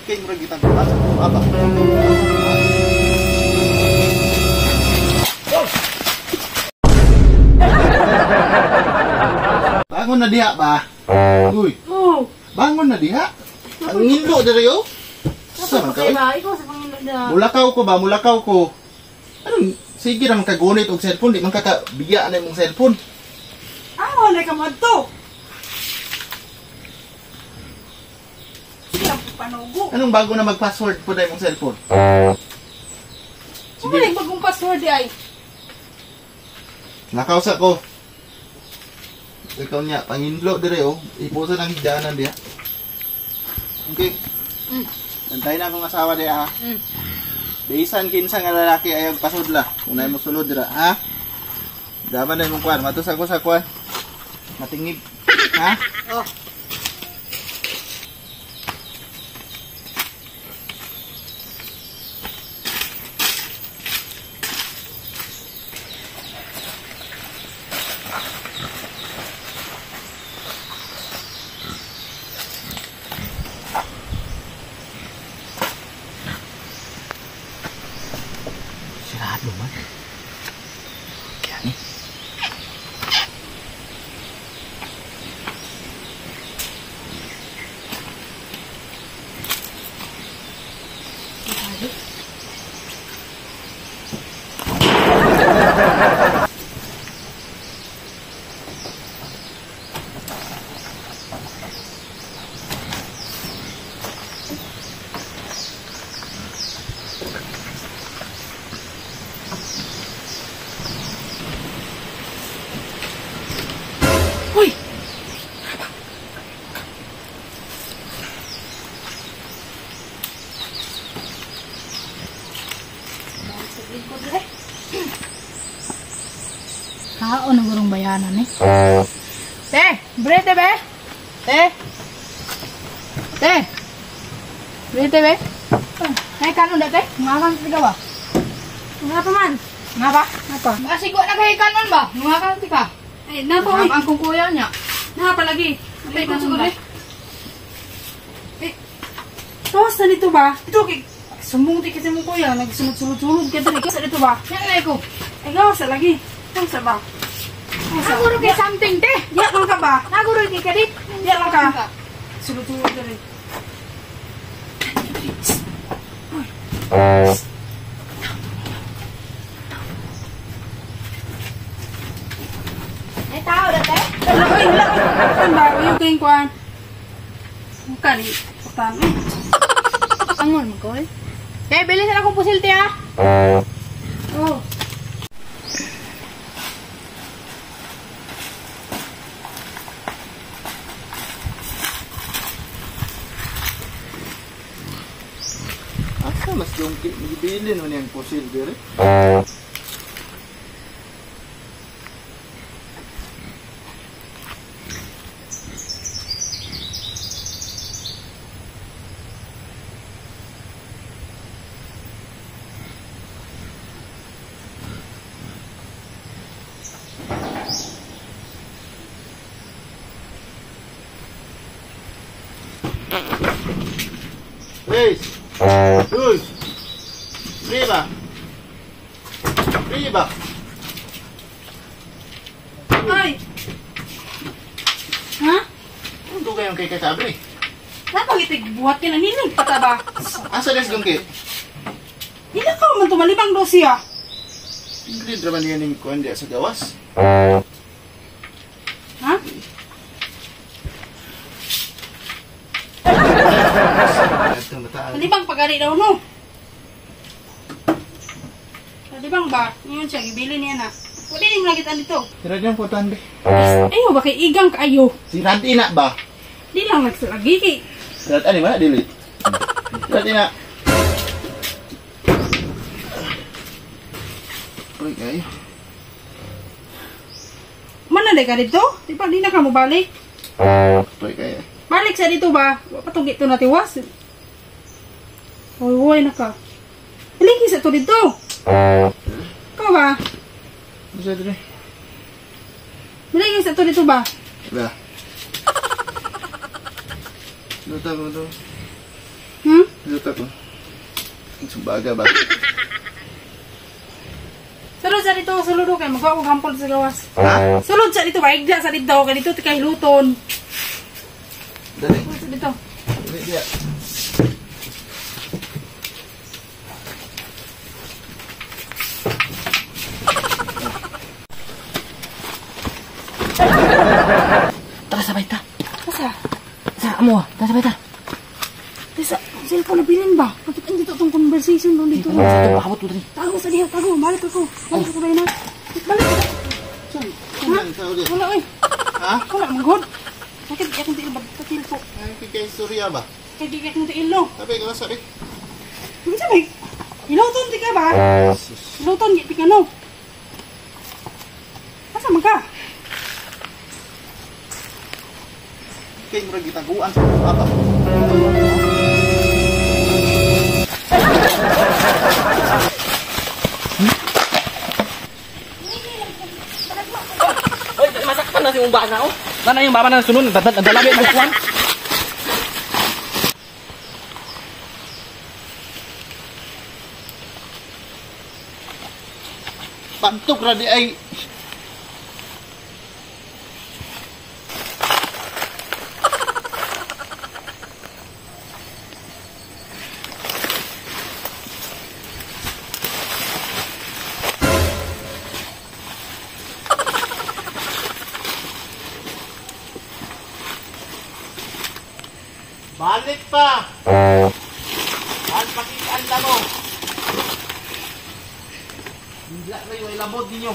Kay murag gitaguan sa kuha ba? Bangon na diha ba? Uy. Oh. Bangon na diha. Ang ngilo diri oh. Sa man ka? Ikaw sa pangilo na. Mulakaw ko ba? Mulakaw ko. Anong sige ra man kagunit og cellphone, di man ka kabiya na imong cellphone. Ah, wala ka madto. Sige lang panugo. Anong bago na mag-password po na imong cellphone? Sige. Wala bagong password ay. Nakaw sa ko. Ikaw niya, panginlo dire oh. Ipusa ng higdanan diha. Okay. Antay na akong asawa diha ha. Bisan kinsa nga lalaki ayaw pasudla. Unay mo sulod dira ha. Daman na imong kuan, matos ako sa kuan. Matingig. Ha? Oh. Sirado man. Kaya ni. Uy! Kaon ang gurong bayanan eh. Te! Brete be! Te! Te! Brete be! Ay, kanon da te? Mga kan tika ba? Nga pa man. Nga pa? Nga pa. Masig wa na kay kanon ba? Mga kan tika. Ay, na pa. Ang kong kuya niya. Na pa lagi. Napay ko siguro eh. Eh, tawas na dito ba? Ito kay sumbong ti kasi mong kuya, nagsulod-sulod-sulod ka diri. Sa dito ba? Yan na ko. Ay, gawas sa lagi. Gawas sa ba? Naguro kay something te. Diya lang ka ba? Naguro kay kadit. Diya lang ka. Sulod-sulod diri. Ay, tao na te. Wala, wala. Kan ba? Yung kayong kuan. Bukan eh. Utang eh. Angon mo ko eh. Te, bilis na akong pusil te ha. Oh. Asa mas dongki gibilin man yang pusil dire. Please. Uy. Riba. Riba. Ay. Ha? Ano kayong kay kasabri? Napagitig buhat ka na nining pataba. Asa des dongki? Hila ka man tumalibang do siya. Hindi draman niya ning kuan diya sa gawas. Ha? Malibang pagari daw no. Malibang ba? Ngayon siya gibili niya na. Pwede yung lagitan dito. Sirad yung putan be. Ayo ba kay igang kaayo? Sirad ina ba? Di lang nagsalagi kay. Sirad ani ba dili? Sirad ina. Uy kayo. Mana day ka dito? Di pa di na ka mo balik. Uy kayo. Balik sa dito ba? Wa pa tong gito natiwas. Uy, uy na ka. Haliki sa to dito. Ikaw ba? Bisa dire. Haliki sa to dito ba? Ba. Luta ko to. Nindot ako. Sumbaga ba? Sulod sa dito, sulod kay magwa ko gampol sa gawas. Ha? Sulod sa dito, baigla sa dito kay dito kay hiluton. Dali. Sulod sa dito. Dali diya. Tara sabay ta. Asa? Sa amo, tara sabay ta. Sa cellphone na bilin ba? Bakit andito tong conversation doon dito? Pahabot ko diri. Tago sa diha, tago. Balik ako. Balik ako ba na? Balik ako. Ha? Wala oy. Ha? Wala manggod. Sakit akong tiil ba? Tiil ko. Ay, kay istorya ba? Kay kay akong tiil no. Sabi ka sabi. Unsa may? Iluton ti ka ba? Iluton gi ti ka no. Asa man ka? Kay murag gitaguan sa apa. Oy, masaktan na si mong bana oh. Nana yung baba na sunod, nagdalabi ng kuwan. Pantok ra di ay. Balik pa! Ang pakitaan ta mo. Hindi na yung ilabot ninyo.